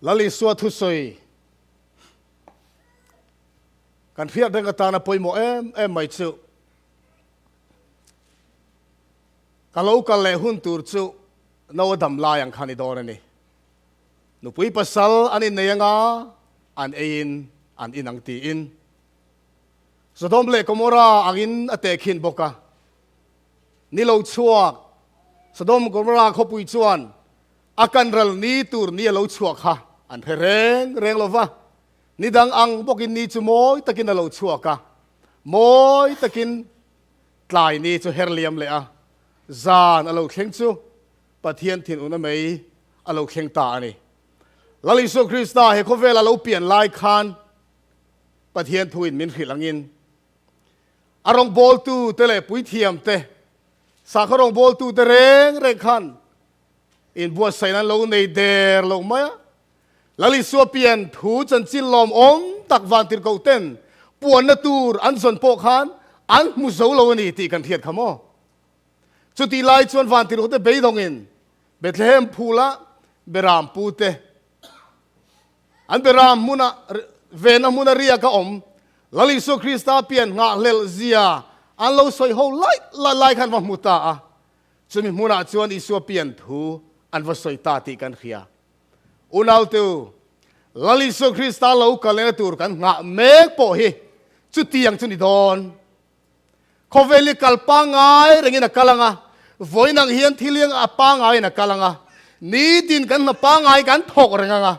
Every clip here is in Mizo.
Lal Isua thusawi kan hriat reng atana pawimawh em em mai chu ka lo kal leh hun tur chu no a dam lai ang kha ni dawn a ni. Nupui pasal an innei anga an eiin an in ang tiin Sodom leh Gomorra angin a tehkhin bawk a. Ni lo chhuak Sodom Gomorra khawpui chuan a kan ral ni tur ni a lo chhuak kha an hre reng reng lo va, ni dang ang bawkin ni chu mawi takin a lo chhuak a, mawi takin tlai ni chu her liam leh a, zan a lo thleng chu Pathian thinuna mai a lo thleng ta a ni. Lal Isua Krista he khawvel a lo pian lai khan Pathian thuin min hrilh angin a rawngbawltu te leh puithiam te, sakhaw rawngbawltu te reng reng khan inbuatsaihna an lo nei der lo mai a. Lal Isua pian thu chanchin lawmawm tak vantirhkoh ten puanna tur an zawn pawh khan an hmu zo lo a ni tih kan hriat kha maw? Chutih lai chuan vantirhkoh te beidawngin Bethlehem phula Beram pute an Beram hmuna vena hmuna riak a awm Lal Isua Krista pian nghahhlelh zia an lo sawi ho lai lai lai khan va hmu ta a. Chumi hmunah chuan Isua pian thu an va sawi ta tih kan hria. Unautu, Lal Isua Krista lo kalena tur kan nghah mek pawh hi chutiang chu ni dawn. Khawvel hi kal pangngai rengin a kal ang a, vawiin ang hian thil hi a pangngaiin a kal ang a, nitin kan hna pangngai kan thawk reng ang a,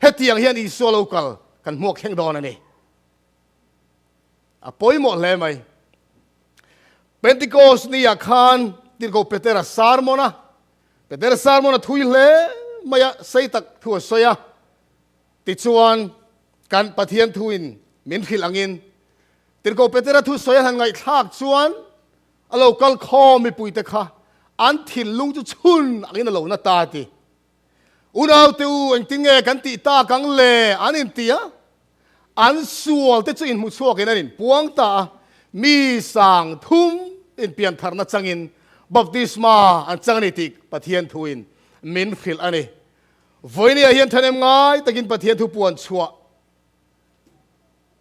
hetiang hian Isua lo kal kan hmuak thleng dawn a ni. A pawimawh hle mai. Pentecost ni ah khan Tirhkoh Petera sermon a, Petera sermon a thui hle mai a, sei tak thu a sawi a, Tichuan, kan Pathian thuin min hrilh angin, Tirhkoh Petera thusawi a han ngaihthlak chuan a lo kal khawm mipuite kha an thinlung chu chhun angin a lo na ta a ti. Unaute u, engtin nge kan tih tak ang le? An inti a. An sualte chu inhmu chhuakin an inpuang ta a, mi sang thum inpiantharna changin baptisma an chang a ni tih Pathian thuin min hrilh a ni. Vawinia hian thahnem ngai takin Pathian thu puan chhuah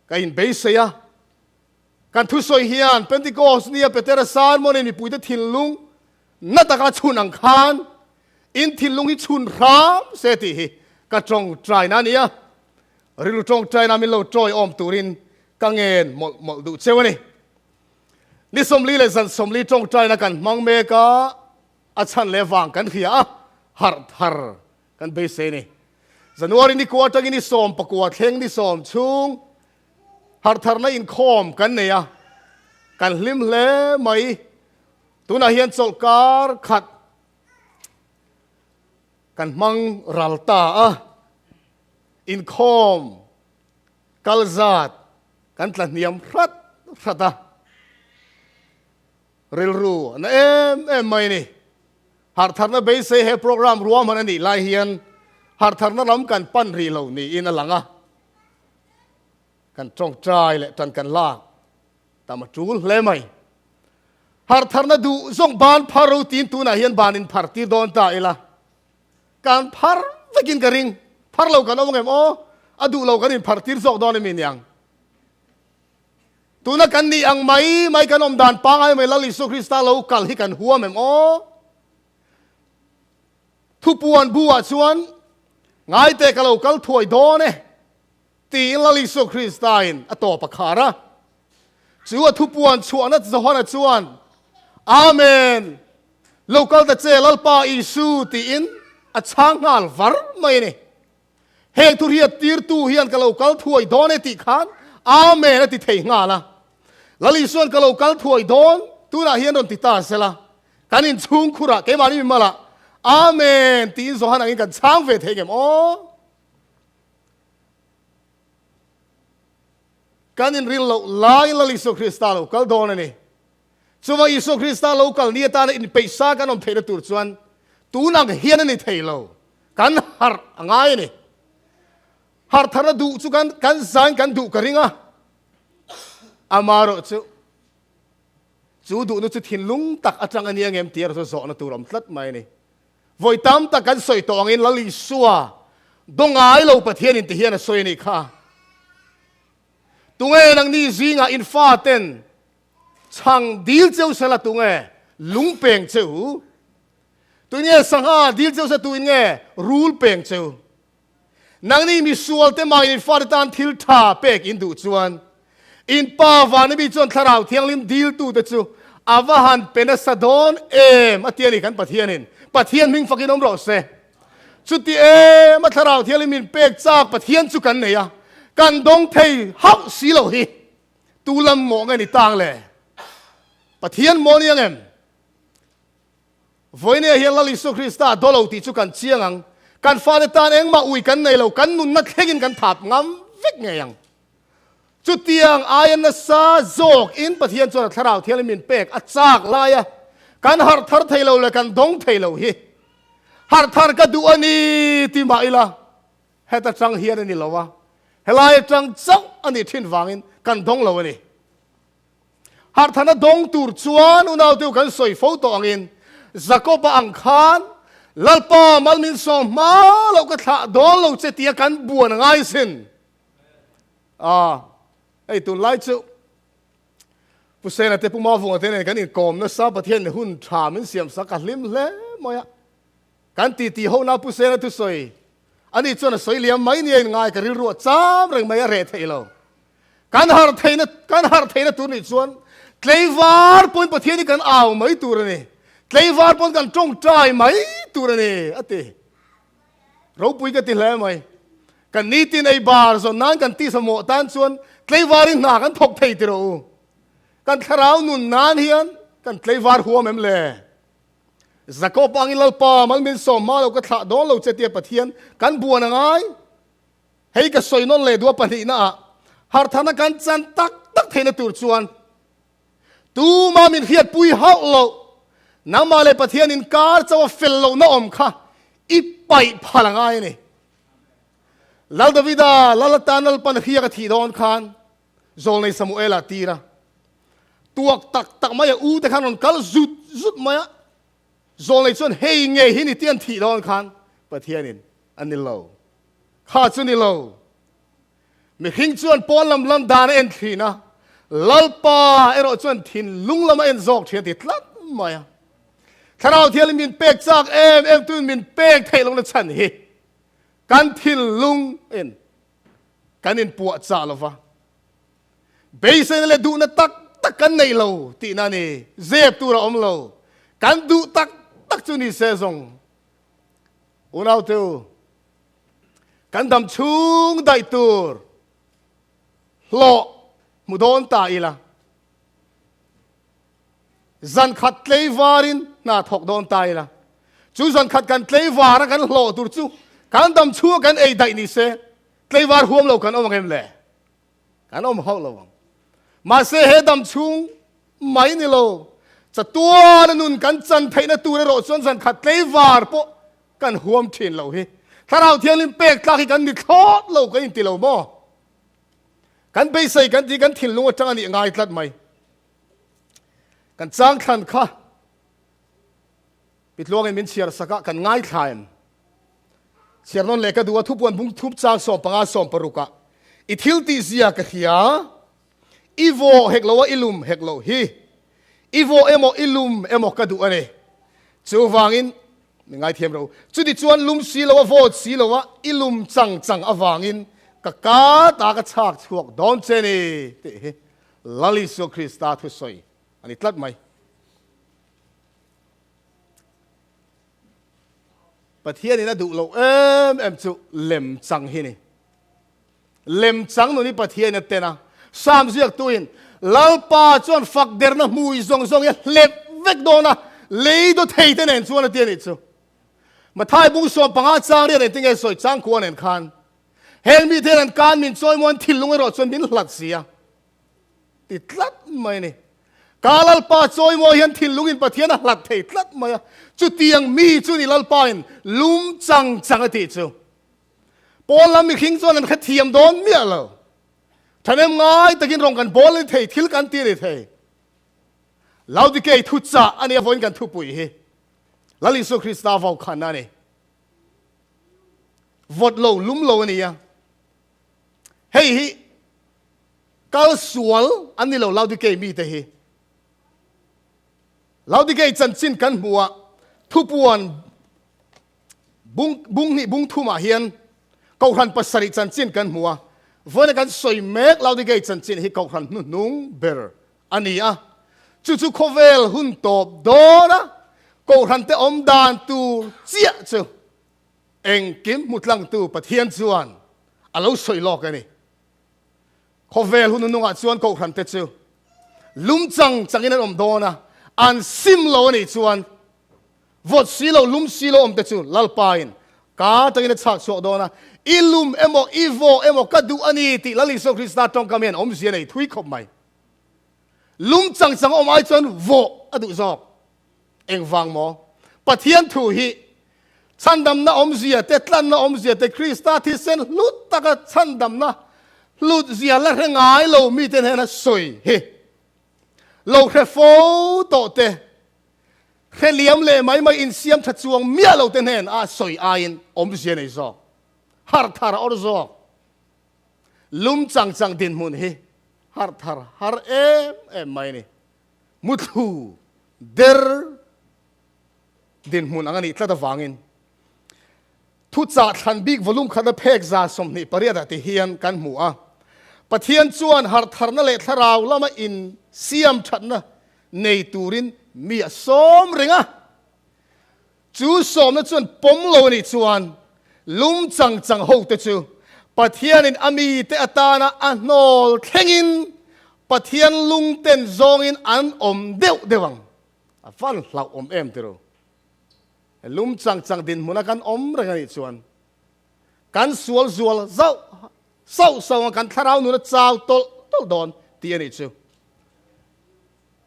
ka inbeisei a. Kan thusawi hian Pentecost nia Petera sermon-in mipuite thinlung na taka chhun ang khan in thinlung hi chhun hram se tih hi ka tawngtaina a ni a. Rilru tawngtaina min lo tawiawm turin ka ngen mawlh mawlh duh cheu a ni. Ni 40 leh zan 40 tawngtaina kan hmang mek a. A chhan leh vang kan hria a, harh thar kan beisei a ni. January ni kua atangin ni 19 thleng ni 10 chhung harh tharna inkhawm kan nei a, kan hlim hle mai. Tunah hian chawlhkar khat kan hmang ral ta a, inkhawm kal zat kan tla hniam hrat hrat a. Rilru a na em em mai a ni. Harhtharna beisei he program ruahman a nih lai hian harhtharna lam kan pan rih lo niin a lang a. Kan tawngtai leh tan kan lak tam a tul hle mai. Harhtharna duh zawng ban phar ro tiin tunah hian ban in phar tir dawn ta ila. Kan phar vekin ka ring. Phar lo kan awm ang em aw? A duh lo kan inphar tir zawk dawn emi niang? Tuna kan nih ang mai mai kan awm dan pangai mai Lal Isua Krista lo kal hi kan huam em aw? Thupuan bu ah chuan ngaite ka lo kal thuai dawn e tiin Lal Isua Krista in a tawp a khar a. Chu a thupuan chhuahna Johana chuan Amen! Lo kal ta che Lalpa Isu tiin a chhang nghal var mai a ni. Heng thu hriat tirtu hian ka lo kal thuai dawn e tih khan Amen a ti thei nghal a. Lal Isuan ka lo kal thuai dawn tunah hian rawn ti ta sela, kan inchhung khurah keimahni mi malah Amen tiin Johan angin kan chhang ve thei ngem aw? Kan inril loh laiin Lal Isua Krista lo kal dawn a ni. Chuvang Isua Krista lo kal ni atana inpeihsa kan awm theihna tur chuan tun ang hian a ni thei lo. Kan harh a ngai a ni. Harh tharna duh chu kan kan zain kan duh ka ring a. Amaherawh chu chu duhna chu thinlung tak atang a nia ngem tih erawh chu zawhna tur awm tlat mai a ni. Vawi tam tak kan sawi tawh angin Lal Isua. Dawngai lo Pathian in ti hian a sawi a nih kha. Tunge nangni zingah in faten chhang dil cheu sela tunge lung peng cheu? Tuin nge sangha dil cheu se tuin nge rul peng cheu? Nangni misual te mah in fate tan thil tha pek in duh chuan in pa Vanami chuan Thlarau Thianghlim diltu te chu a va han pe nasa dawn em a ti a ni kan Pathianin. Pathian hming fakin awm rawh se. Chuti em a Thlarau Thianghlim min pek chak Pathian chu kan nei a, kan dawng thei hauh si lo hi tu lam mawh nge ni tang le? Pathian maw ni ang em? Vawinia hian Lal Isua Krista a daw lo tih chu kan chiang ang. Kan fate tan engmah ui kan nei lo, kan nunna thlengin kan thap ngam vek ngei ang. Chutiang aia nasa zawk in Pathian chuan a Thlarau Thianghlim min pek a chak laia kan harh thar thei lo leh kan dawng thei lo hi harh thar ka duh a ni ti mah ila heta tang hian a ni lo a, helai atang chauh a nih thin vangin kan dawng lo a ni. Harhthana dawng tur chuan unauteu kan sawi fo tawh angin Jakoba ang khan Lalpa mal min sawm hma loh ka thlah dawn lo che tia kan buan a ngai sin. A, hei tunlai chu Pu Sena te Pu Mavunga te nen kan inkawm nasa Pathian hun tha min siam sak ka hlim hle mai a. Kan titi ho na Pu Sena thusawi ani chuan a sawi liam mai nia in ngai ka rilru a cham reng mai a reh theih lo. Kan harh theihna kan harh theihna tur nih chuan tleivar pawhin Pathian hi kan au mai tur a ni. Tleivar pawhin kan tawngtai mai tur a ni a ti. Ropui ka ti hle mai. Kan nitin ei bar zawn nan kan tisa mawh tan chuan tleivarin hna kan thawk thei ti rawh u. Kan thlarau nun nan hian kan tleivar huam em le? Jakob angin Lalpa mal min sawm hma lo ka thlah dawn lo che tia Pathian kan buan a ngai. Hei ka sawi nawn leh duh a pahnihna ah harthana kan chan tak tak theihna tur chuan tuma min hriatpui hauh loh nangmah leh Pathian inkar chauh a fel lohna awm kha i paih phal a ngai a ni. Lal Davida lal atan Lalpan hriak a thih dawn khan Zawlnei Samuela tir a, tuak tak tak mai a u te khan rawn kal zut zut mai a, Zawlnei chuan hei ngei hi ni tih an thih dawn khan Pathianin a ni lo. Kha chu ni lo. Mihring chuan pawn lam lam dan a en thin a, Lalpa erawh chuan thinlung lam a en zawk thin a ti tlat mai a. Thlarau Thianghlim min pek chak em em tuin min pek theih lohna chhan hi kan thinlung in kan inpuah chah lo va. Beiseina leh duhna tak tak kan neih lo tihna a ni. Zep tur a awm lo. Kan duh tak tak chu ni se zawng. Unaute u, kan dam chhung daih tur hlawh hmu dawn ta ila, zan khat tleivarin hna thawk dawn ta ila, chu zan khat kan tleivara kan hlawh tur chu kan dam chhunga kan ei daih ni se, tleivar huam lo kan awm ang em le? Kan awm hauh lo ang. Mahse he dam chhung mai ni lo, chatuana nun kan chan theihna tur erawh chuan zan khat tleivar pawh kan huam thin lo hi. Thlarau Thianghlim pek tlak hi kan ni thlawt lo kan inti lo maw? Kan beisei kan tih kan thinlung atang a nih ngai tlat mai. Kan chang thlan kha Pitluangin min chhiar sak a, kan ngaithla em? Chhiar nawn leh ka duh a, thupuan bung thup chang 15 16 ah i thil tih zia ka hria, i vawh hek lo a i lum hek loh hi, i vawh emaw i lum emaw ka duh a ni. Chuvangin, mi ngaithiam ro, chuti chuan lum si lo a vawt si lo a i lum chang chang avangin ka ka ta ka chhak chhuak dawn che ni tih hi Lal Isua Krista thusawi a ni tlat mai. Pathianin a duh loh em em chu lem chang hi ni. Lem chang nun hi Pathianin a ten a. Psalm ziaktuin, Lalpa chuan fak derna hmui zawng zawng hi a hlep vek dawn a, lei daw thei te nen chuan a ti a nih chu. Mathai bung 15 chang riat engtin nge sawi changkua nen khan, Heng mite hian an kan min chawimawi an thinlung erawh chuan min hlat si a. Ti tlat mai a ni. Ka Lalpa chawimawi hian thinlungin Pathian a hlat thei tlat mai a, chutiang mi chu ni Lalpain lum chang chang a tih chu. Pawn lam mihring chuan an hrethiam dawn miah lo. Thahnem ngai takin rawn kan bawl a ni thei, thil kan ti a ni thei. Laodikei thuchah a nih avawin kan thupui hi Lal Isua Krista vaukhanna a ni. Vawt lo, lum lo a ni a. Hei hi kal sual an ni lo Laodikei mite hi. Laodikei chanchin kan hmuh ah thupuan bung bung hnih bung thumah hian Kohhran pasarih chanchin kan hmu a. Vawiina kan sawi mek Laodikei chanchin hi Kohhran hnuhnung ber a ni a. Chu chu khawvel hun tawp dawn a Kohhrante awm dan tur chiah chu Engkim hmutlangtu Pathian chuan a lo sawi lawk a ni. Khawvel hun nungah chuan Kohhrante chu lum chang changin an awm dawn a, an sim lo a nih chuan vawt si lo, lum si lo awmte chu Lalpain ka atangin a chhak chhuak dawn a, i lum emaw, i vaw emaw ka duh a ni tih Lal Isua Krista tawngkam hian awmzia nei thui khawp mai. Lum chang chang awm ai chuan vawh a duh zawk. Engvang maw? Pathian thu hi chhandamna awmzia te, tlanna awmzia te, Krista thisen hlut taka chhandamna hlutzia la hre ngai lo mite hnena sawi hi lo hre fo tawh te, hre liam leh mai mai insiam tha chuang miah lo te hnen a sawi aiin awmzia nei zawk, harh thar a awr zawk. Lum chang chang dinhmun hi harh thar har em em mai a ni. Muthlu der dinhmun ang a nih tlat avangin thuchah thlan bik volume khat a phek 28 ah ti hian kan hmu a. Pathian chuan harhtharna leh thlarau lama insiam thatna nei turin mi a sawm reng a. Chu sawmna chuan pawm lo a nih chuan lum chang chang hote chu Pathianin a mite atana a hnawl thlengin Pathian lungten zawngin an awm deuh deuh ang. A van hlauh awm em tiro. Lum chang chang dinhmuna kan awm reng a nih chuan kan sual zual zauh sauh sauh ang, kan thlarau nuna chau tawlh tawlh dawn tih a nih chu.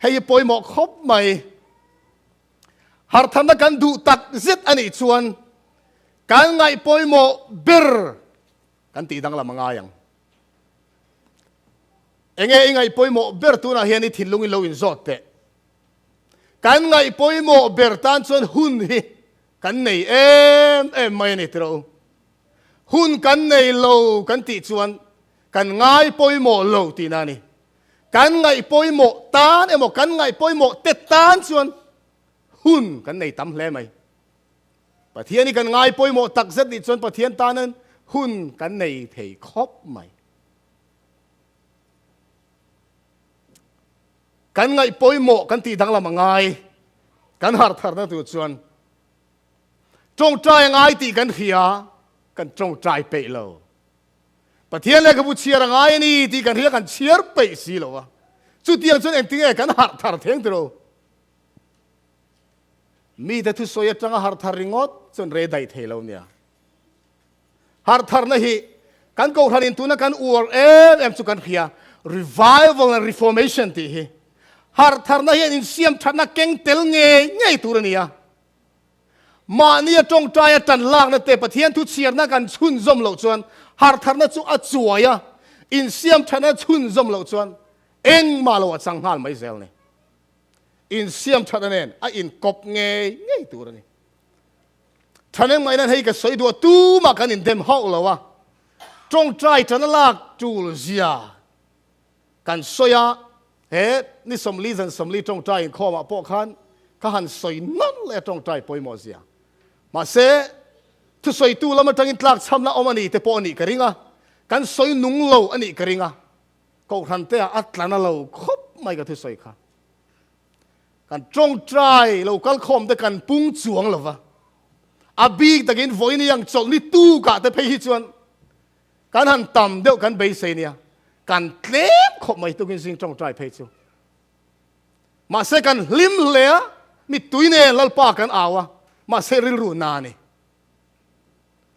Hei hi pawimawh khawp mai. Hartharna kan duh tak zet a nih chuan kan ngaih pawimawh ber kan tih danglam a ngai ang. Enge i ngaih pawimawh ber tunah hian i thinlung in lo inzawt teh. Kan ngaih pawimawh ber tan chuan hun hi kan nei em em mai a ni tiraw u. Hun kan nei lo kan tih chuan kan ngai pawimawh lo tihna a ni. Kan ngaih pawimawh tan emaw kan ngaih pawimawh te tan chuan hun kan nei tam hle mai. Pathian hi kan ngai pawimawh tak zet nih chuan Pathian tanin hun kan nei thei khawp mai. Kan ngaih pawimawh kan tih danglam a ngai. Kan harh tharna tur chuan tawngtai a ngai tih kan hria, kan tawngtai peih lo. Pathian lehkhabu chhiar a ngai a ni tih kan hria kan chhiar peih si lo a. Chutiang chuan engtinge kan harh thar theng tiro? Mite thusawi atanga harh thar ringawt chuan rei daih thei lo nia. Harh tharna hi kan kohhran in tuna kan uar em em chu kan hria revival and reformation tih hi. Harh tharna hian insiam thatna keng tel ngei ngei tur a ni a. Mahni a tawngtai a tan lakna te Pathian thu chhiarna kan chhunzawm loh chuan harhtharna chu a chuai a, insiam thatna chhunzawm loh chuan engmah lo a chang nghal mai zel ni. Insiam thatna nen a inkawp ngei ngei tur a ni. Thaneng mai nan hei ka sawi duh a, tumah kan indem hauh lo a, tawngtai tana lak tul zia Kan sawi a, he ni 40 zan 40 tawngtai inkhawmah pawh khan ka han sawi nawn leh a tawngtai pawimawh zia. Mahse, thusawitu lam atangin tlakchhamna awm a ni te pawh a nih ka ring a, kan sawi nung lo a nih ka ring a, Kohhran te ah a tla na lo khawp mai ka thusawi kha. Kan tawngtai lo kal khawm te kan pung chuang lo va, a bik takin vawiin ang chawlhni tukah te phei hi chuan Kan han tam deuh kan beisei nia, kan tlem khawp mai tukin zing tawngtai phei chu. Mahse kan hlim hle a, mittui nen Lalpa kan au a, mahse rilru na a ni.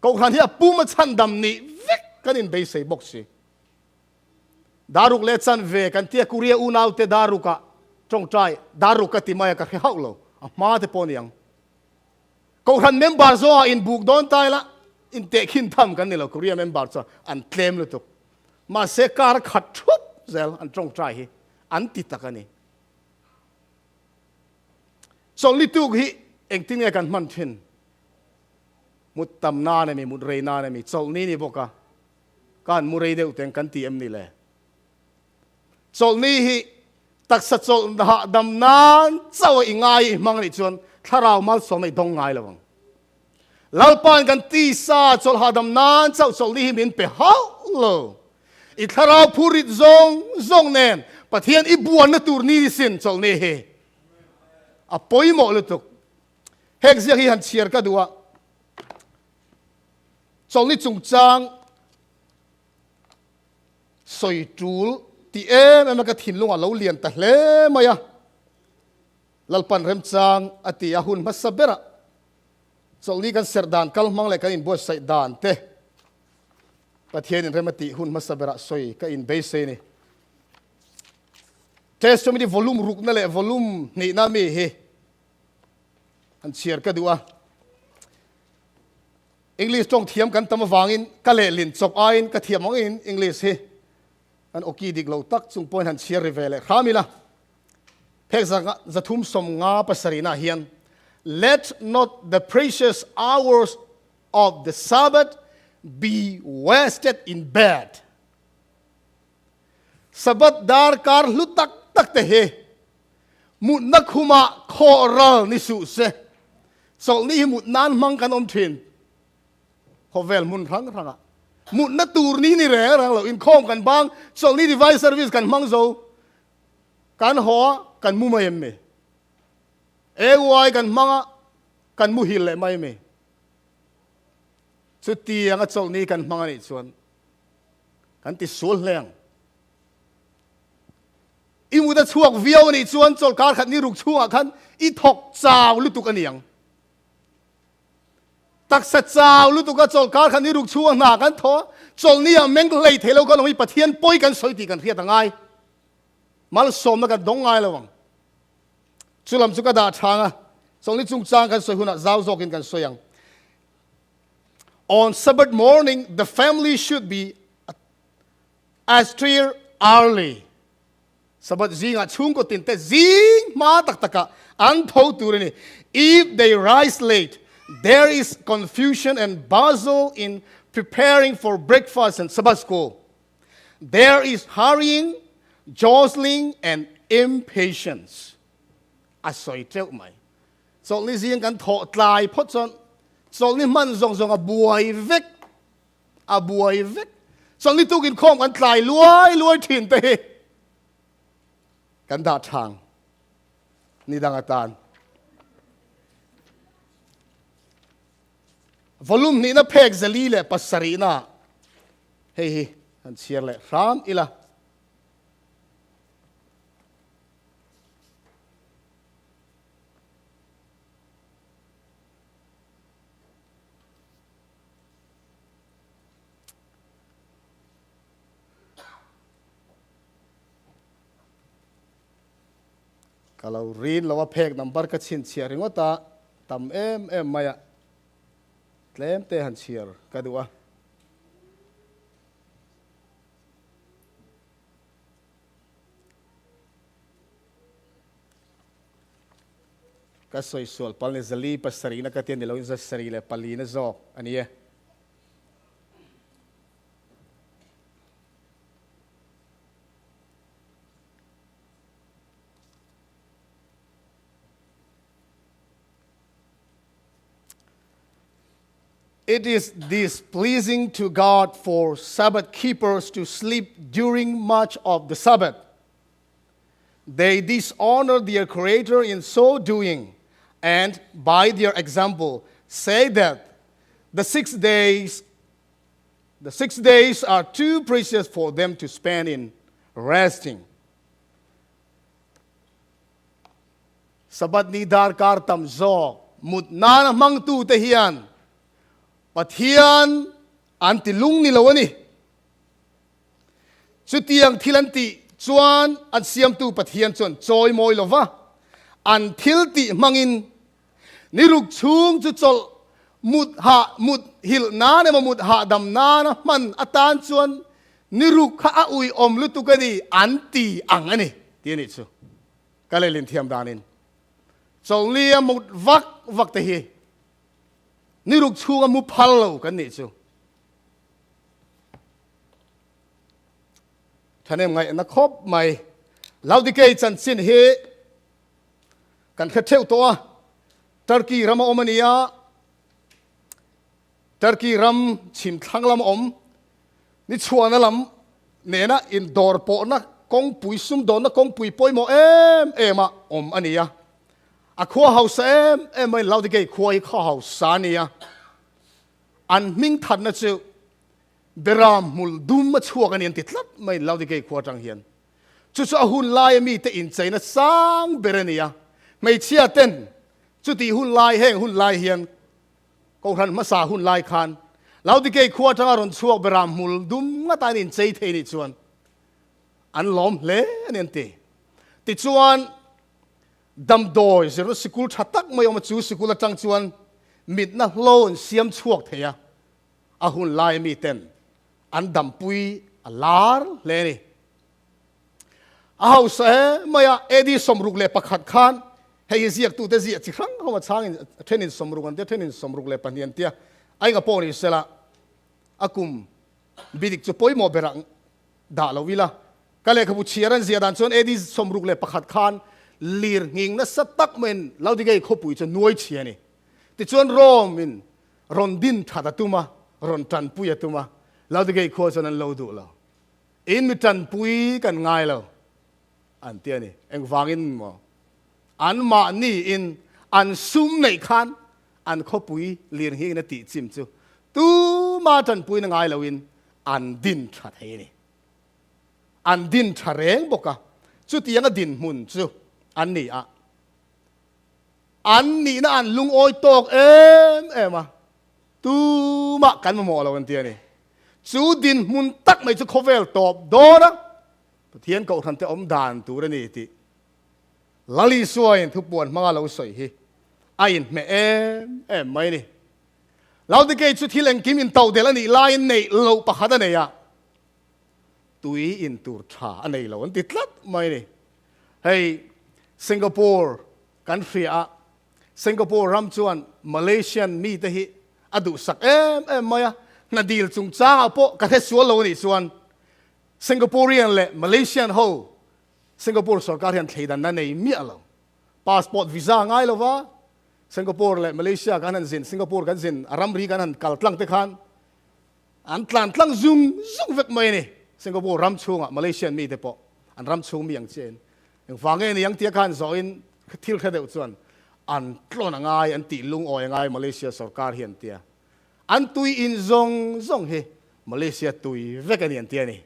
Kohhran hi a pum a chhandam nih vek kan inbeisei bawk si. Daruk leh chanve kan tia Korea unaute darukah tawngtai, daruk ka ti mai a ka hre hauh lo, a hma te pawh a ni ang. Kohhran member zawngah inbuk dawn ta ila intehkhin tham kan ni lo, Korea member chuan an tlem lutuk. Mahse kar khat thup zel an tawngtai hi an ti tak a ni. Chawlhni tuk hi engtin nge kan hman thin? Mut tam nan emi, mut rei nan emi, chawlhni ni bawk a, ka han mu rei deuh teng kan ti em ni le? Chawlhni hi taksa chawlh hahdam nan chauh a i ngai i hmang anih chuan thlarau malsawmna i dawng ngai lo ang. Lalpa'n kan tisa chawlh hahdam nan chauh chawlhni hi min pe hauh lo. I thlarau phurit zawng zawng nen Pathian i buanna tur ni ni sin chawlhni hi a pawimawh lutuk. Heng ziak hi han chhiar ka duh a, chawlhni chungchang sawi tul tih em em a ka thinlung a lo lian ta hle mai a. Lalpan remchang a ti a, hun hmasa berah chawlhni kan serh dan kal hmang leh kan inbuatsaih dan te Pathianin rem a tih hun hmasa berah sawi ka inbeisei a ni. Testament hi volume rukna leh volume hnihna mi hi han chhiar ka duh a. English tawng thiam kan tam avangin ka lehlin chawp aiin ka thiam angin English hi an awki dik lo tak chung pawhin han chhiar ri ve leh hram ila. Phek 357 nah hian Let not the precious hours of the Sabbath be wasted in bed. Sabbath darkar hlu tak tak te hi mutna khumah khawh ral ni suh se. Chawlhni hi mut nan hmang kan awm thin. Khawvel hmun hrang hrangah mutna tur ni ni reng reng lo inkhawm kan bang chawlhni divine service kan hmang zo kan haw a kan mu mai em mi? AY kan hmang a kan muhil leh mai mi? Chutiang a chawlhni kan hmang a nih chuan kan ti sual hle ang. I mut a chhuak viau a nih chuan chawlhkar khat ni ruk chhungah khan i thawk chau lutuk a ni ang. Taksa chau lutuk a chawlhkar khat ni ruk chhunga hna kan thaw a, chawlhni ah meng hlei thei lo kan awm i Pathian pawi kan sawi tih kan hriat a ngai. Malsawmna kan dawng ngai lo ang. Chu lam chu ka dah chhang a, chawlhni chungchang kan sawi hunah zau zawkin kan sawi ang. On Sabbath morning, the family should be astir early. Sabbath zingah chhungkaw tin te zing hma tak takah an tho tur a ni. If they rise late, there is confusion and bustle in preparing for breakfast and Sabbath school. There is hurrying, jostling and impatience. A sawi teuh mai. Chawlhni zing kan thawh tlai phawt chuan chawlhni hman zawng zawng a buai vek. A buai vek. Chawlhni tukin khawm kan tlai luai luai thin te hi kan dah thang ni dang atan. Volume hnihna phek zali leh pasarihna hei hi han chhiar leh hram ila. Ka lo rin lo a phek number ka chhinchhiah ringawt a, tam em em mai a, tlem te han chhiar ka duh a. Ka sawi sual pal ni zali pasarihna ka tia ni loin za sarih leh palina zawk a ni e. It is displeasing to God for Sabbath keepers to sleep during much of the Sabbath. They dishonor their Creator in so doing, and by their example say that the six days the six days are too precious for them to spend in resting. Sabbath ni darkar tam zawk mut nana hmangtu te hian Pathian an ti lung ni lo a ni. Chutiang thil an tih chuan an siamtu Pathian chuan chawi mawi lo va, an thil tih hmangin ni ruk chhung chu chawlh mut hah mut hilh nan emaw mut hahdam nana hman atan chuan ni ruk kha a uiawm lutuk a ni an ti ang a ni tih a nih chu. Ka lehlin thiam danin chawlhnia mut vak vak te hi. Ni ruk chhunga mu phal lo kan nih chu. Thahnem ngaihna khawp mai. Laodikei chanchin hi kan hre theuh tawh a, Turkey rama awm a ni a, Turkey ram chhim thlang lama awm ni chhuahna lam nena indawr pawhna kawngpui sumdawnna kawngpui pawimawh em em a awm a ni a. A khua hausa em em maiin Laodikei khua hi khaw hausa a ni a, an hming thatna chu Beram hmul dum a chhuak a ni an ti tlat mai Laodikei khua atang hian. Chu chu a hun laia mite incheina sang ber a ni a, hmeichhia ten chutih hun lai heng hun lai hian Kohhran hmasa hun lai khan Laodikei khua atanga rawn chhuak Beram hmul dum ngata an inchei thei nih chuan an lawm hle a ni an ti. Tichuan damdawi zirna sikul tha tak mai awm a, chu sikul atang chuan mitna hlo an siam chhuak thei a, a hun lai mi ten an dampui a lar hle a ni. A hausa he mai a, AD 61 khan hei hi ziaktute ziah chi hrang hrang a changin a thenin 60 an tia, thenin 62 an tia, a enga pawh ni sela a kum bidik chu pawimawh berah dah lo ila. Ka lehkhabu chhiar an ziah dan chuan AD 61 khan lir nghing nasa tak maiin Laodikei khawpui chu nuai chhia a ni. Tichuan Rome in rawn din that a tum a, rawn tanpui a tum a, Laodikei khua chuan an lo duh lo. In mi tanpui kan ngai lo an ti a ni. Engvangin maw? Anmahni in an sum neih khan an khawpui lir nghing in a tih chim chu tuma tanpuina ngai loin an din tha thei a ni. An din tha reng bawk a, chutianga dinhmun chu an ni a. An nihna an lungawi tawk em em a, tumah kan mamawh lo an ti a ni. Chu dinhmun tak mai chu khawvel tawp dawn a, Pathian Kohhran te awm dan tur a ni tih Lal Isuain thupuan hmanga lo sawi hi a inhmeh em em mai a ni. Laodikei chu thil engkim intodelh a nih laiin neih loh pakhat a nei a, tui in tur tha a nei lo an ti tlat mai a ni. Hei Singapore kan hria a, Singapore ram chuan Malaysian mite hi a duhsak em em mai a, hna dil chungchangah pawh ka hre sual lo a nih chuan Singaporean leh Malaysian ho Singapore sorkar hian thleidanna nei miah lo. Passport visa ngai lo va, Singapore leh Malaysia kan han zin, Singapore kan zin, a ramri kan han kal tlang te khan An tlan tlang zung zung vek mai a ni. Singapore ram chhungah Malaysian mite pawh an ram chhung mi ang chiahin engvang nge ni ang tia khan zawhin thil hre deuh chuan an tlawn a ngai, an tih lungawi a ngai Malaysia sorkar hi an tia. An tui in zawng zawng hi Malaysia tui vek a ni an ti a ni.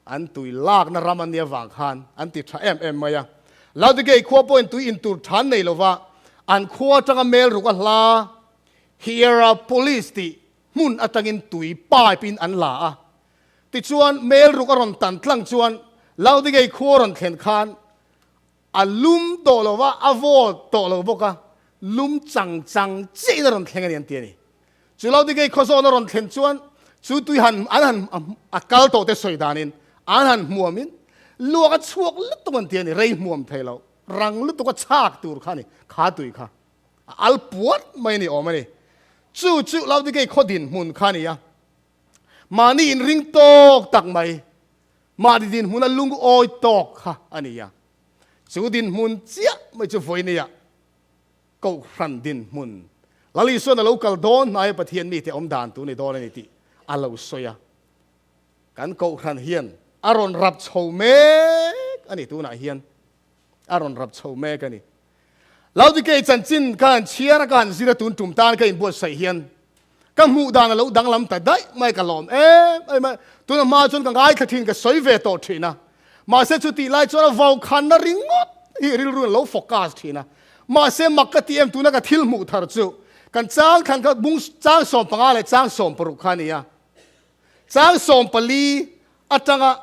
An tui lakna ram an nih avang khan an ti tha em em mai a. Laodikei khua pawhin tui in tur tha an nei lova, an khua atanga mel ruk a hla Hierapolis tih hmun atangin tui pipe in an la a, tichuan mel ruk a rawn tan tlang chuan Laodikei khua rawn thlen khan a lum tawh lo va, a vawt tawh lo bawk a, lum chang chang chiahin a rawn thleng a ni an ti a ni. Chu Laodikei khaw zawn a rawn thlen chuan chu tui han an han a kal tawh te sawi danin an han hmuamin luak a chhuak lutuk an ti a ni, rei hmuam thei lo, rang lutuk a chhak tur kha a ni, kha tui kha. A al puat mai a ni awm a ni. Chu chu Laodikei khaw dinhmun kha a ni a. Mahni inring tawk tak mai, mahni dinhmuna lungawi tawk kha a ni a. Chu dinhmun chiah mai chu vawinia Kohhran dinhmun, Lal Isuan a lo kal dawn hnaia Pathian mite awm dan tur ni dawn a ni tih a lo sawi a. Kan Kohhran hian a rawn rap chho mek a ni tunah hian. A rawn rap chho mek a ni. Laodikei chanchin ka han chhiar a, ka han zir a, tun tum tan ka inbuatsaih hian ka hmuh dan a lo danglam ta daih mai, ka lawm em em a. Tuna hma chuan ka ngaithla thin, ka sawi ve tawh thin a. Mahse chutih lai chuan a vaukhanna ringawt hi rilru in lo focus thin a. Mahse mak ka ti em tuna ka thil hmuh thar chu kan chang thlan kha bung chang 15 leh chang 16 kha a ni a. Chang 14 atanga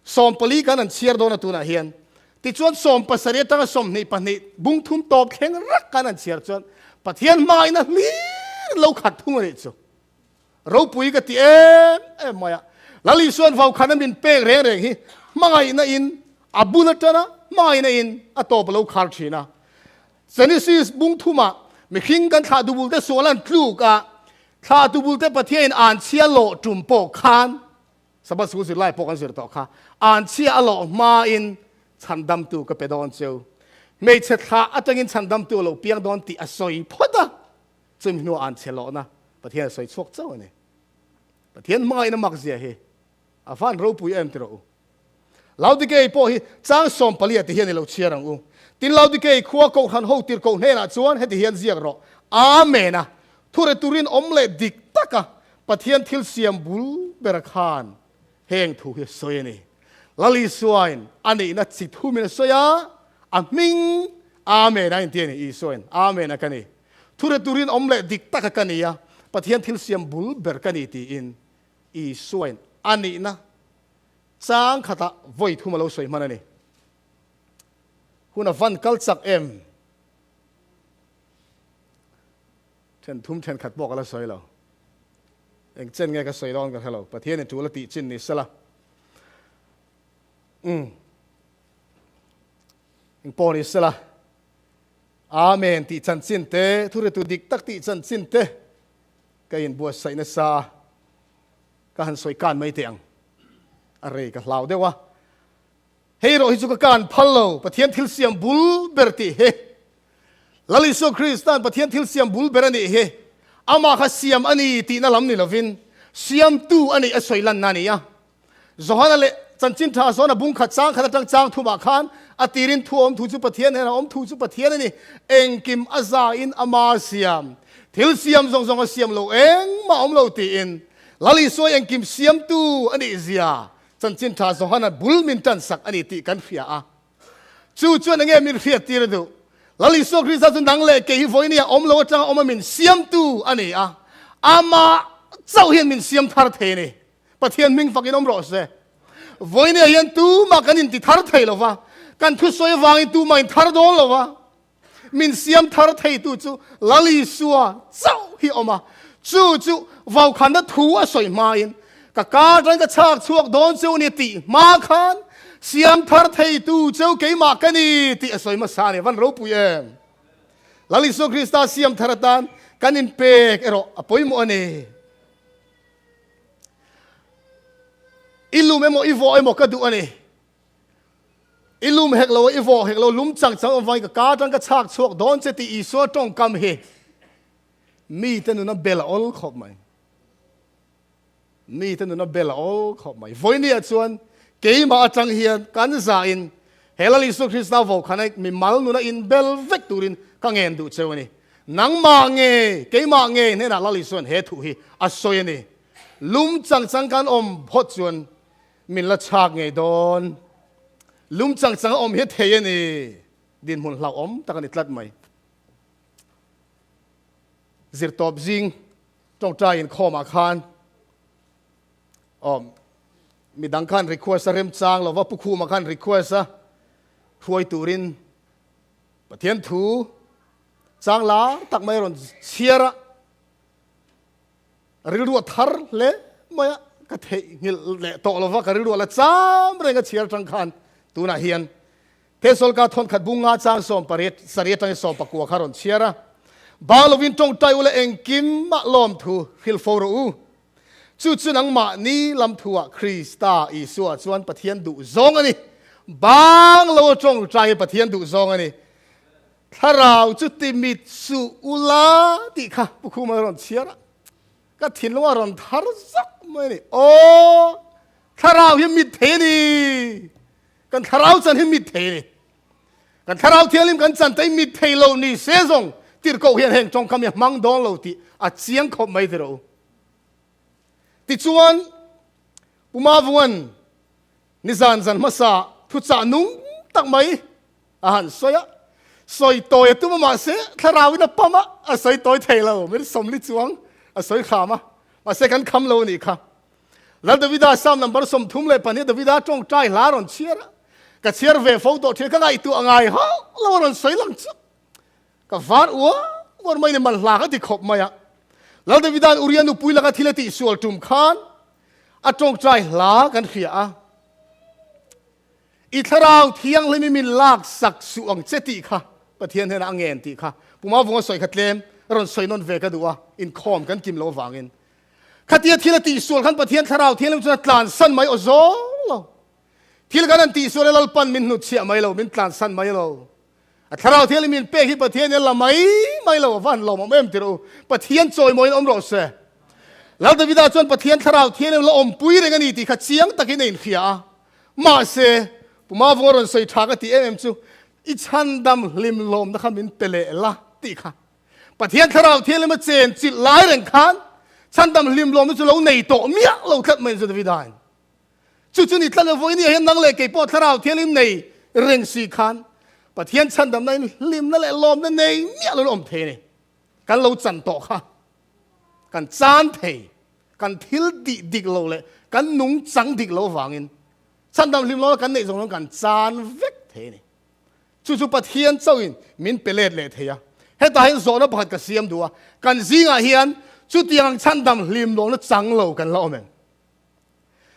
14 kan an chhiar dawn a tunah hian. Tichuan 17 atanga 22 bung thum tawp thleng rak kan an chhiar chuan Pathian hmain a hlir lo khat thung a nih chu. Ropui ka ti em em mai a. Lal Isuan vaukhana min pek reng reng hi hmangaihna in a bul atana hmangaihna in a tawp a lo khar thin a. Genesis bung thumah Mihring kan thlah dubul te sual an tluk a, thlah dubul te Pathianin an chhia lawh tum pawh khan, Sabbath School zirlai pawh kan zir tawh kha, an chhia a lawh hmain chhandamtu ka pe dawn cheu. Hmeichhe thlah atangin chhandamtu a lo piang dawn tih a sawi phawt a, chumi hnuah an chhe lawhna Pathian a sawi chhuak chauh a ni. Pathian hmangaihna mak zia hi a van ropui em ti rawh u. Laodikei pawh hi chang 14 ah ti hian i lo chhiar ang u. Tin Laodikei khua kohhran ho tirhkoh hnenah chuan heti hian ziak rawh, Amen a thure turin awm leh dik taka Pathian thil siam bul bera khan heng thu hi a sawi a ni. Lal Isuain a nihna chi thumin a sawi a, a hming Amen a inti a ni. Isuain Amen a ka ni. Thure turin awm leh dik taka ka ni a, Pathian thil siam bul ber ka ni tiin Isuain a nihna chang khatah vawi thum a lo sawi hman a ni. Hun a van kal chak em? Then thum then khat pawh ka la sawi lo. Eng chen nge ka sawi dawn ka hre lo. Pathianin tul a tih chin ni sela. Umm. Eng pawh ni sela. Amen tih chanchin te, thuretu dik tak tih chanchin te ka inbuatsaih nasa a, ka han sawi kan mai teh ang. A rei ka hlau deuh a. Hei erawh hi chu ka kan phal lo, Pathian thil siam bul ber tih hi. Lal Isua Krista'n Pathian thil siam bul ber a nih hi. Amah kha siam a ni tihna lam ni lovin, siamtu a nih a sawi lanna a ni a. Johana leh Chanchin Tha zawn a bung khat chang khat atang chang thumah khan a tirin thu awm thu chu Pathian hnenah awm thu chu Pathian a ni. Engkim a zain ama siam. Thil siam zawng zawng a siam lo engmah awm lo tiin Lal Isua engkim siamtu a nih zia Chanchin Tha Johana bul min tan sak a ni tih kan hria a. Chu chuan enge min hriat tir a duh? Lal Isua Krista chu nang leh kei hi vawinia awm lo atanga awm a min siamtu a ni a. Amah chauh hian min siam thar thei a ni. Pathian hming fakin awm rawh se. Vawinia hian tumah kan inti thar thei lo va, kan thusawi avangin tumah in thar dawn lo va, min siam thar theitu chu Lal Isua chauh hi awm a. Chu chu vaukhanna thu a sawi hmain ka kar atangin ka chhak chhuak dawn cheu ni tih hma khan siam thar theitu cheu keimah ka ni tih a sawi hmasa a ni. Van ropui em! Lal Isua Krista siam thar atan kan inpek erawh a pawimawh a ni. I lum emaw i vawh emaw ka duh a ni. I lum hek lo a, i vawh hek lo, lum chang chang awm vangin ka ka atang ka chhak chhuak dawn che tih Isua tawngkam hi mite nuna bel a awl khawp mai. Mite nuna bel a awl khawp mai. Vawinia chuan keimah atang hian kan zahin he Lal Isua Krista vawkhana mimal nuna inbel vek turin ka ngen duh cheu a ni. Nangmah nge, keimah nge hnenah Lal Isua'n he thu hi a sawi a ni. Lum chang chang kan awm phawt chuan min la chhak ngei dawn. Lum chang chang a awm hi a thei a ni. Dinhmun hlauhawm tak a ni tlat mai. Zirtawp zing tawngtai inkhawmah khan awm midang khan request a remchang lova, Pu Khuma khan request a hruai turin Pathian thu chang lar tak mai a rawn chhiar a, rilru a thar hle mai a, ka theihnghilh leh tawh lova ka rilru a la cham reng a chhiar atang khan tunah hian Thesawlka thawnkhat bunga chang 18 sarih atangin 19 kha rawn chhiar a, Bang lovin tawngtai ula engkim mah lawm thu hrilh fo rawh u. Chu chu nangmahni lam thuah Krista Isua chuan Pathian duh zawng a ni. Bang lo a tawngtai Pathian duh zawng a ni. Thlarau chu ti mit suh ula tih kha Pu Khuma a rawn chhiar a, ka thinlung a rawn thar zak mai a ni. Aw, thlarau hi mit thei a ni. Kan thlarau chan hi mit thei a ni. Kan thlarau thianghlim kan chan te mit thei lo ni se zawng tirhkoh hian heng tawngkam hi a hmang dawn lo tih a chiang khawp mai ti rawh u. Tichuan, Pu Mavunga'n nizan zan hmasa thuchah nung tak mai a han sawi a, sawi tawi a tum a mahse thlarauin a pam a, a sawi tawi thei lo, min sawmli chuang a sawi kham a, mahse kan kham lo a nih kha. Lal Davida Psalm number 32 Davida tawngtai hla rawn chhiar a, ka chhiar ve fo tawh thin, ka ngaihtuah ngai hauh lo a rawn sawi lang chu. Ka var uar uar mai ni man hla ka ti khawp mai a. Lal Davida'n Uria nupui laka thil a tihsual tum khan a tawngtai hla kan hria a. I thlarau thianghlim i min lak sak suh ang che tih kha Pathian hnenah a ngen tih kha. Puma vunga sawi kha tlem rawn sawi nawn ve ka duh a, inkhawm kan kim loh avangin. Khatia thil a tihsual khan Pathian Thlarau Thianghlim chuan a tlansan mai aw zawng lo. Thil kan han tihsual a Lalpan min hnutchhiah mai lo, min tlansan mai lo. A Thlarau Thianghlim min pek hi Pathian in a la mai mai lo, a va han lawmawm em tirh u. Pathian chawimawiin awm rawh se. Lal Davida chuan Pathian Thlarau Thianghlim la awmpui reng a ni tih kha chiang takin a inhria a. Mahse, Puma vunga rawn sawi tha ka tih em em chu, I chhandam hlim lawmna kha min pe leh la tih kha. Pathian Thlarau Thianghlim a chen chilh lai reng khan chhandam hlim lawmna chu lo nei tawh miah lo tlat mai chu Davidain. Chu chu ni tlat lo vawiin hian nang leh kei pawh Thlarau Thianghlim nei reng si khan Pathian chhandamna in hlimna leh lawmna nei miah lo awm thei a ni. Kan lo chan tawh kha kan chan thei, kan thil tih dik lo leh kan nungchang dik lo vangin Chhandam hlim lawna kan neih zawng zawng kan chan vek thei a ni. Chu chu Pathian chauhin min pe let leh thei a. Hetah hian zawhna pakhat ka siam duh a, kan zingah hian chutiang ang chhandam hlim lawna chang lo kan la awm em?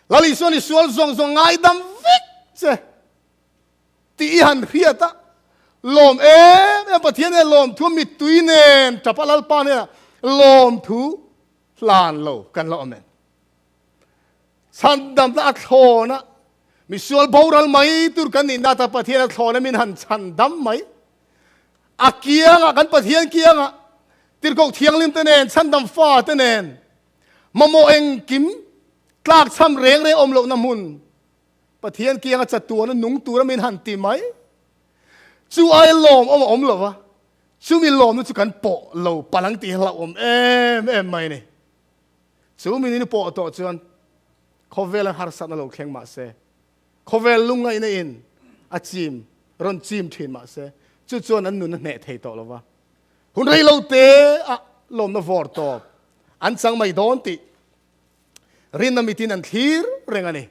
Lal Isuan i sual zawng zawng ngaidam vek che tih i han hriat a, lawm em em Pathian nen lawmthu mittui nen tapa Lalpa hnenah lawmthu hlan lo kan la awm em? Chhandamna a thlawn a, misual boral mai tur kan nih nata Pathian a thlawn a min han chhandam mai. A kiangah, kan Pathian kiangah, tirhkoh thianghlim te nen, chhandam fa te nen, mamawh engkim tlakchham reng reng awm lohna hmun, Pathian kianga chatuana nung tura min han ti mai. Chu ai lawm awm a awm lo va, chumi lawmna chu kan pawh lo palang tih hi hlauhawm em em mai a ni. Chu minin pawh tawh chuan khawvela harsatna lo thleng mah se, khawvel lungngaihna in a chim, rawn chim thin mah se, chu chuan an nun a hneh thei tawh lo va. Hun rei lo te ah lawmna vawr tawp an chang mai dawn tih rinna mitin an thlir reng a ni.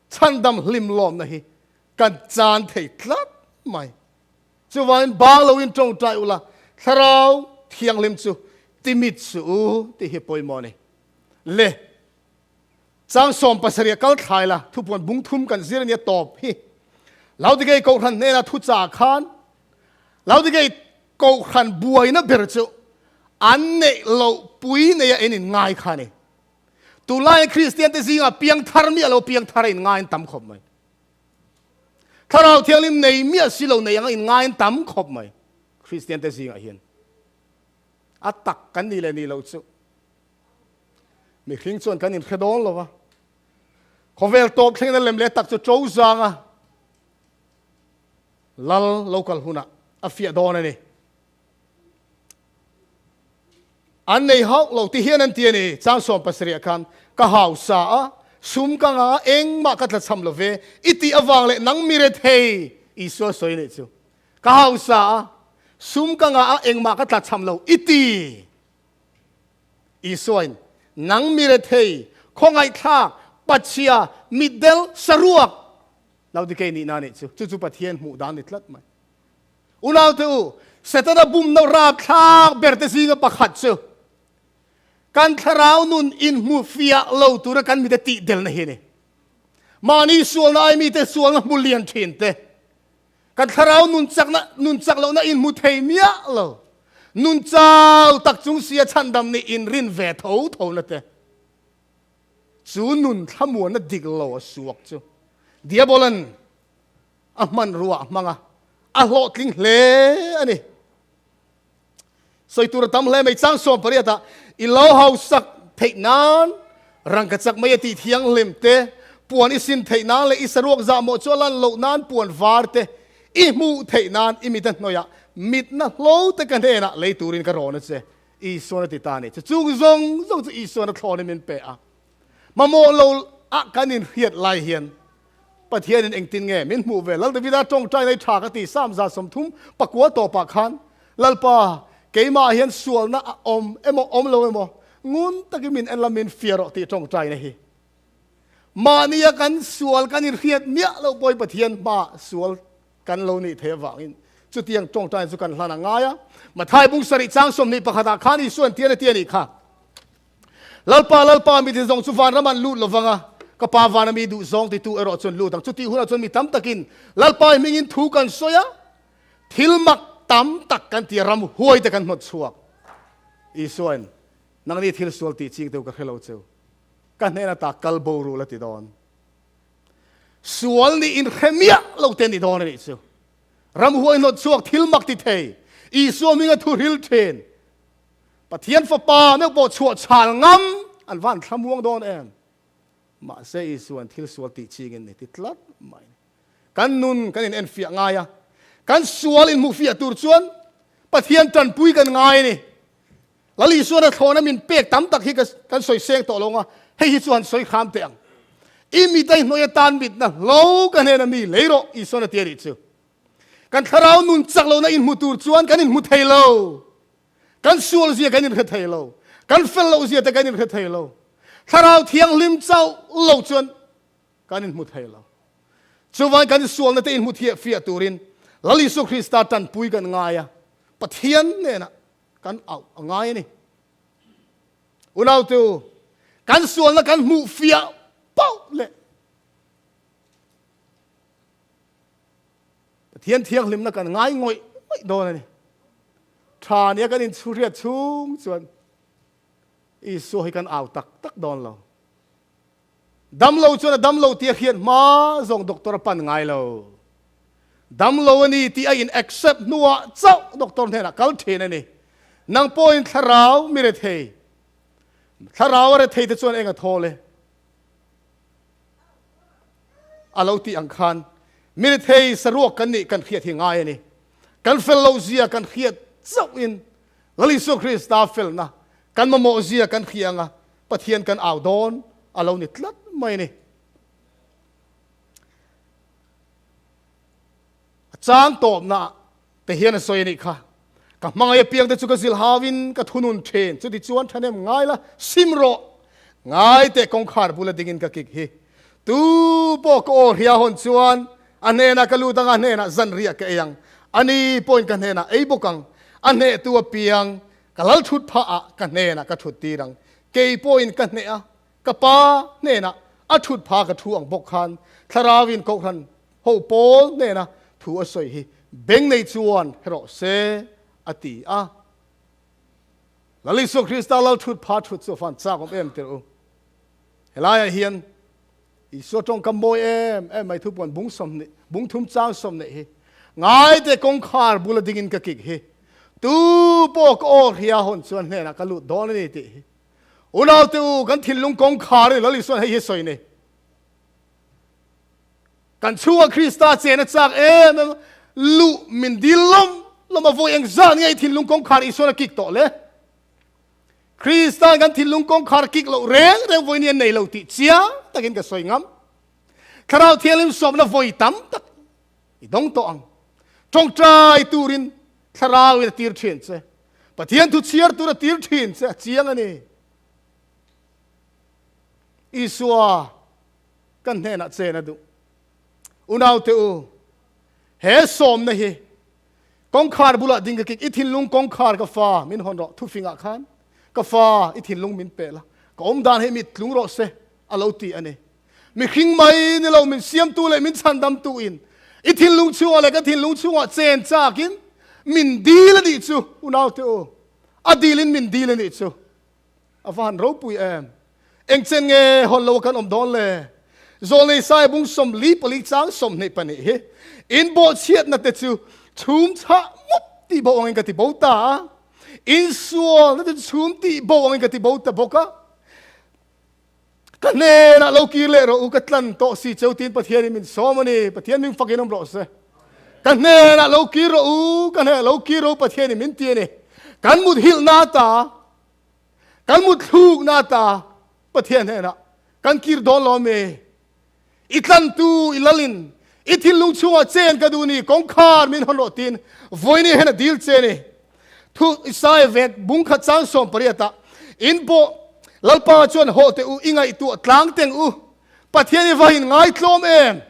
Chhandam hlim lawmna hi kan chan thei tlat mai. Chuvangin bang loin tawngtai ula, Thlarau Thianghlim chu timit suh u tih hi pawimawh a ni. Le, chang 70 a kal thlai la, thupuan bung thum kan zir a nia tawp hi. Laodikei Kohhran hnena thuchah khan Laodikei Kohhran buaina ber chu an neih loh pui neia en in ngai kha a ni. Tunlaiin Kristiante zingah piangthar miah lo piangthar a inngaiin tam khawp mai. Thlarau Thianghlim nei miah si lo nei anga inngain tam khawp mai Kristian te zingah hian. A tak kan nih leh nih loh chu mihring chuan kan inhre dawn lo va. Khawvel tawp thlengin a lem leh tak chu ṭo zanga lal lo kal hunah a fiah dawn a ni. An nei hauh lo ti hian an ti a ni. Chang 70 ah khan, Ka hausa a, sum ka ngah a, engmah ka tlachham lo ve, i tih avang leh nang mi rethei, Isua sawi nih chu. Ka hausa a, sum ka ngah a, engmah ka tlachham lo, i ti. Isuain, Nang mi rethei, khawngaihthlak, pachhia, mitdel, saruak, lo ti kei nihna nih chu. Chu chu Pathian hmuh dan ni tlat mai. Unaute u, Setana bumna rapthlak berte zinga pakhat chu kan thlarau nun inhmu fiah lo tura kan mite tih delna hi a ni. Mahni sualna ai mite sualna hmu lian thin te, kan thlarau nun chakna, nun chak lohna inhmu thei miah lo, nun chau tak chung sia chhandam nih inrin ve tho tho na te, chu nun thlamuanna dik lo a suak chu Diabolan a hmanrua a hmang a, a hlawhtling hle a ni. Sawi tur a tam hle mai, chang 18 ah i lo hausak theih nan rangka chak mai a tih thianghlim te, puan i sin theih nan leh i saruak zahmawh chu a lan loh nan puan var te i hmuh theih nan i mit a hnawih ah mitna hlo te ka hnenah lei turin ka rawn a che, Isuan a ti ta a ni. Chu chung zawng zawng chu Isuan a thlawnin min pe a, mamawh lo ah kan inhriat lai hian Pathianin engtin nge min hmuh ve? Lal Davida tawngtai nei tha ka ti, Psalm 139 tawpah khan, Lalpa, keimah hian sualna a awm emaw awm lo emaw, ngun takin min en la min fiah rawh tih tawngtaina hi. Mahnia kan sual kan inhriat miah loh pawhin Pathian hmaah sual kan lo nih theih avangin chutiang tawngtaina chu kan hlan a ngai a. Mathai bung sarih chang 21 ah khan Isua'n tian a ti a nih kha. Lalpa, Lalpa, mi tin zawng chu vanram an lut lovang a, ka Pa vana mi duh zawng titu erawh chuan lut ang. Chutih hunah chuan mi tam takin Lalpa i hmingin thu kan sawi a, thil mak. tam tak kan ti a, ram huai te kan hnawt chhuak. Isuain, Nangni thil sual tih ching teu ka hre lo cheu, ka hnen ata kal bo rul a ti dawn. Sual nih inhre miah lo te ni dawn a nih chu. Ram huai hnawt chhuak thil mak ti thei, Isua hminga thu hril thin, Pathian Fapa meuh pawh chhuah chhal ngam an va han thlamuang dawn em? Mahse Isua'n thil sual tih chingin ni ti tlat mai. Kan nun kan in enfiah ngai a, kan sual inhmuhfiah tur chuan Pathian tanpui kan ngai a ni. Lal Isua'n a thlawhna min pek tam tak hi kan sawi seng tawh lo nga, hei hi chu han sawi kham teh ang. I mit a i hnuai atan mitna hlo ka hnena mi lei rawh, Isua'n a ti a nih chu. Kan thlarau nun chak lohna inhmu tur chuan kan inhmu thei lo. Kan sual zia kan inhre thei lo. Kan fel loh zia te kan inhre thei lo. Thlarau thianghlim chauh lo chuan kan inhmu thei lo. Chuvain kan sualna te inhmu thiah fiah turin Lal Isua Krista tanpui kan ngai a, Pathian hnenah kan auh a ngai a ni. Unautu, kan sualna kan hmuh fiah pauh leh Pathian thianghlimna kan ngai ngawih ngawih dawn a ni. Tha nia kan inchhuriat chhung chuan Isua hi kan au tak tak dawn lo. Dam lo chuan a dam lo tih a hriat hma zawng doctor a pan ngai lo. Dam lo a ni tih a in accept hnuah chauh doctor hnenah kal thin a ni. Nang pawhin thlarau mi rethei, thlarau a rethei te chuan eng a thawl e? A lo tih ang khan mi rethei saruak kan nih kan hriat hi ngai a ni. Kan fel loh zia kan hriat chauhin Lal Isua Krista felna kan mamawh zia kan hria anga Pathian kan au dawn a lo ni tlat mai a ni. A chang tawpna te hian a sawi a nih kha. Ka hmangaih apiang te chu ka zilh hauin ka thunun thin. Chuti chuan thahnem ngai la, sim rawh. Ngai teh kawngkhar bula dingin ka kik hi. Tu pawh ka aw hria hawn chuan a hnenah ka lut ang a hnenah zanriah ka ei ang. Ani pawhin ka hnenah ei bawk ang. A hnehtu apiang Ka lal thut phah ah ka hnenah ka thut tir ang, kei pawhin ka hneh a, ka pa hnenah a thut pha ka thu ang bawk khan Thlarauin Kohhran ho pawl hnena thu a sawi hi beng nei chuan hre rawh se, a ti a. Lal Isua Krista lal thut pha thut chu a fan chak awm em tirh u. Helaiah hian Isua tawngkam mawi em em mai thupuan bung sawmhnih, bung thum chang sawmhnih hi ngaite kawngkhar bula dingin ka kik hi tu pawh ka aw hria hawn chuan hnenah ka lut dawn a ni tih hi. Unaute u, kan thinlung kawngkhar hi Lal Isua'n hei hi sawi ni. Kan chhunga Krista chen a chak em em luh min dil lawm lawm a vawi engzah nge i thinlung kawngkhar Isua'n a kik tawh le? Krista'n kan thinlung kawngkhar kik loh reng reng vawi ni an nei lo tih chiang takin ka sawi ngam. Thlarau Thianghlim sawmna vawi tam tak i dawng tawh ang. Tawngtai turin Thlarauin a tir thin che. Pathian thu chhiar tur a tir thin che a chiang a ni. Isua kan hnenah chen a duh. Unaute u, he sawmna hi Kawngkhar bulah ding ka kik, i thinlung kawngkhar ka fa min hawn rawh, thufingah khan ka fa i thinlung min pe la, ka awm dan hi mit tlung rawh se a lo ti a ni. Mihring mai ni lo min siamtu leh min chhandamtu in i thinlung chhungah leh ka thinlung chhungah chen chakin min dil a nih chu unaute u, a dilin min dil a nih chu. A va han ropui em! Engchen nge hawn lo a kan awm dawn le? Zawlnei sai bung 44 chang 22 hi in bawhchhiatna te chu chhum chhah mup tih bo angin ka ti bo ta a, in sualna te chu chhum tih bo angin ka ti bo ta bawk a. Ka hnenah lo kir leh rawh u, ka tlan tawh si cheu tiin Pathianin min sawm a ni. Pathian min fakin awm rawh se. Ka hnenah lo kir rawh u, ka hnenah lo kir rawh u Pathianin min ti a ni. Kan mut hilhna ta Kan mutthlukna ata Pathian hnenah kan kir dawn lo ami? I tlantu i lalin i thinlung chhungah chen ka duh ni, kawngkhar min hawn rawh tiin vawiin hian a dil che ni. Thu Isaiah vek bung khat chang 18 ah in pawh Lalpa chuan hawh teh u, i ngaihtuah tlang teng u, Pathian i vahin ngaitlawm em?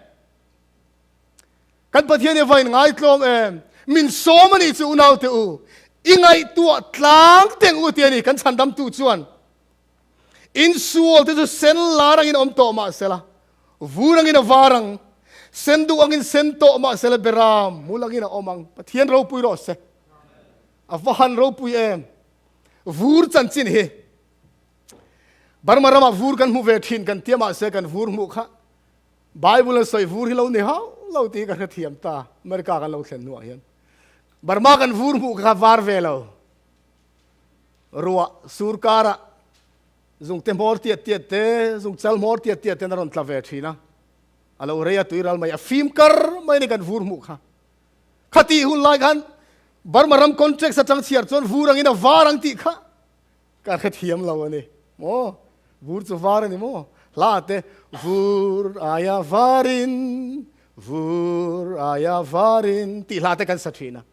Kan Pathian hi vain ngaitlawm em? Min sawm a nih chu unaute u, i ngaihtuah tlang teng u ti a ni kan chhandamtu chuan. Insual te chu sen lar angin a awm tawh mahsela, vur angin a var ang. Sen duh angin sen tawh mahsela beram hmul angin a awm ang. Pathian ropui rawh se. A va han ropui em. Vur chanchin hi. Burma ramah vur kan hmu ve thin kan tia mahse kan vur hmuh kha Bible a sawi vur hi lo ni hauh lo tih ka hrethiam ta America kan lo thlen hnuah hian. Burma kan vur hmuh kha var ve lo. Ruah sur karah zungte hmawr tiat tiat te, zungchal hmawr tiat tiat ten a rawn tla ve thin a. A lo rei a tui ral mai, a fim kar mai ni kan vur hmuh kha. Khatih hun lai khan Burma ram contracts atang chhiar chuan vur angin a var ang tih kha ka hrethiam lo a ni maw. Vur chu var a ni maw. Hla te vur aia varin, vur aia varin tih hla te kan sa thin a.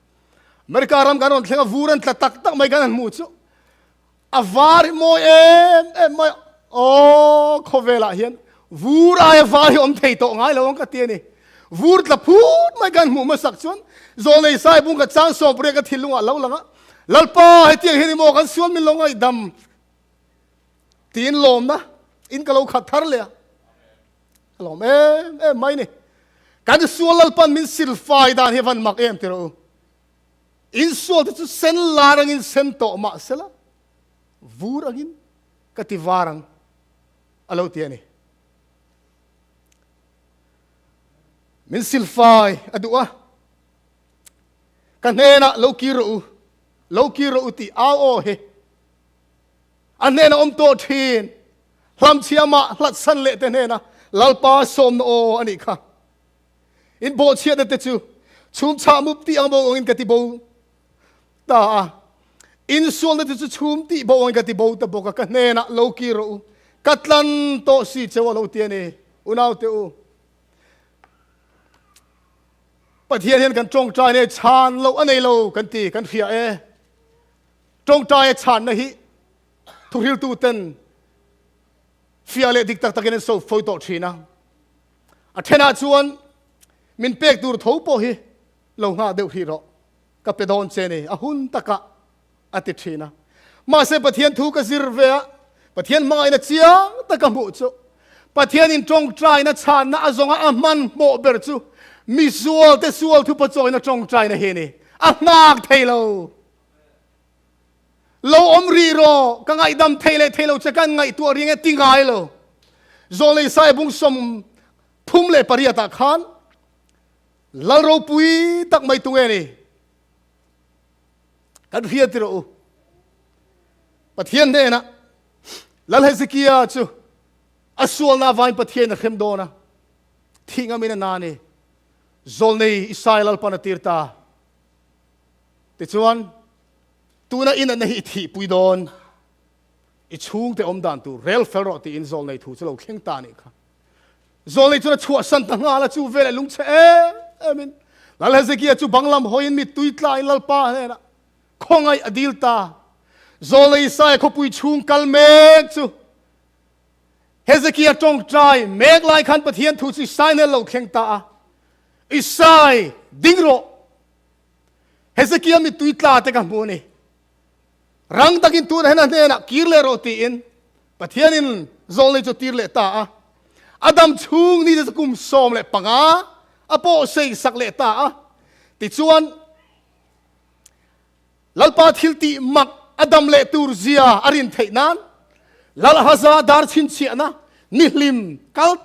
America ram kan rawn thleng a vur an tla tak tak mai kan han hmuh chu A var hi mawi em em mai a, aw khawvelah hian vur aia var hi awm thei tawh ngai lo ang ka ti a ni. Vur tla phut mai kan hmuh hmasak chuan Zawlnei Sai bung ka chang sawp riak a thinlungah lo lang a, Lalpa hetiang hian i maw kan sual min lo ngaihdam tiin lawmna in ka lo khat thar leh a, ka lawm em em mai ni. Kan sual Lalpan min silfai dan hi a van mak em ti rawh u. Insual te chu sen lar angin sen tawh mah sela, vur angin ka ti var ang, a lo ti a ni. Min silfai a duh a, ka hnenah lo kir rawh u, lo kir rawh u tih au aw hi a hnenah awm tawh thin. Hlamchhia mah hlatsan leh te hnena Lalpa sawmna aw a nih kha. In bawhchhiatna te chu chhum chhah mup tih ang bo angin ka ti bo ta a, in sualna te chu chhum tih bo angin ka ti bo ta bawk a, ka hnenah lo kir rawh u, ka tlan tawh si cheu a lo ti a ni. Unaute u, Pathian hian kan tawngtai nei chhan loh a nei lo kan ti, kan hria e. Tawngtaia chhanna hi thuhriltu ten fiah leh dik tak takin an so fawi tawh thin a. A thenah chuan min pek tur tho pawh hi lo nghah deuh hrih rawh, ka pe dawn che ni, a hun takah a ti thin a. Mahse Pathian thu ka zir ve a, Pathian hmangaihna chiang taka hmuh chu, Pathianin tawngtaina chhanna a zawnga a hmanhmawh ber chu misualte sual thupa chawina tawngtaina hi a ni, a nghak thei lo. Lo awm rih rawh, ka ngaihdam thei leh thei lo che kan ngaihtuah ring e ti ngai lo. Zawlei Saibung 38 ah khan Lal ropui tak mai tunge ni? Kan hria ti rawh u. Pathian hnenah Lal Hezekia chu a sualna avain Pathian a hrem dawn a, thih ngamin a na ni. Zawlnei Isaia Lalpan a tir ta. Tichuan, tuna i natna hi i thihpui dawn, i chhungte awm dan tur rel fel rawh tiin zawlnei thu chu lo thleng ta a nih kha. Zawlnei chuan a chhuahsan ta nghal a, chu veleh lungchhe em emin Lal Hezekia chu bang lam hawiin mittui tlain Lalpa hnenah khawngaih a dil ta. Zawlnei Isaia khawpui chhung kal mek chu Hezekia tawngtai mek lai khan Pathian thu chu Isai nen lo thleng ta a, Isai, ding rawh! Hezekia mittui tla te ka hmu a ni. Rang takin tuna hian a hnenah kir leh rawh tiin Pathianin zawlnei chu tir leh ta a. A dam chhung ni te chu kum 15 a pawh sei sak leh ta a. Tichuan, Lalpa thil tih mak a dam leh tur zia a rin theih nan Lal Ahaza dar chhinchhiahna nihlim kal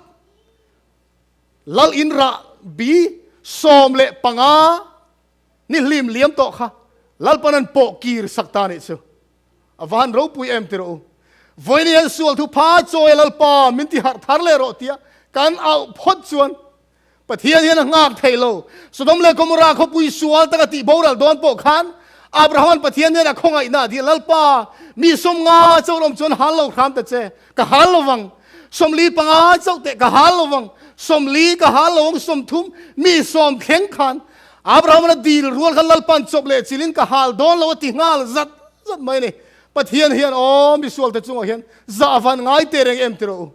Lal in rah bi 15 ni hlim liam tawh kha Lalpan an pawh kir sak ta nih chu. A va han ropui em ti rawh u. Vawiin hian sual thu pha chawi a Lalpa min ti harh thar leh rawh tia kan auh phawt chuan Pathian hian a nghak thei lo. Sodom leh Gomorrah khawpui sual taka tih boral dawn pawh khan Abrahaman Pathian hian a khawngaihna a dil, Lalpa, mi 50 chauh lawm chuan hal lo hram ta che, ka hal lo vang. 45 chauh teh ka hal lo vang, 40 ka hal lo ang, 30, mi 10 thleng khan Abrahaman a dil rual khan Lalpa'n chawp leh chilin ka hal dawn lo a ti nghal zat zat mai a ni. Pathian hian aw misualte chungah hian zah van ngai teh reng em ti rawh u.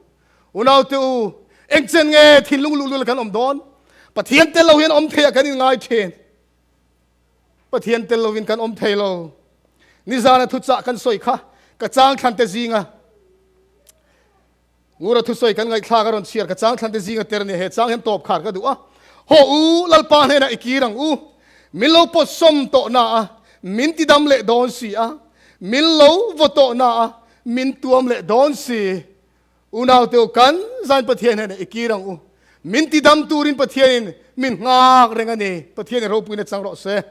Unaute u, engchen nge thinlung luhlul kan awm dawn? Pathian tel lo hian awm theiah kan inngai thin. Pathian tel lovin kan awm thei lo. Nizana thuchah kan sawi kha ka chang thlante zinga Ngura thusawi kan ngaihthlak a rawn chhiar ka chang thlante zinga ter a ni. He chang hian tawp khar ka duh a. Haw u, Lalpa hnenah i kir ang u. Min lo pawt sawm tawh na a, min ti dam leh dawn si a. Min lo vaw tawh na a, min tuam leh dawn si. Unaute u, kan zan Pathian hnenah i kir ang u. Min ti dam turin Pathianin min nghak reng a ni. Pathianin ropuina chang rawh se.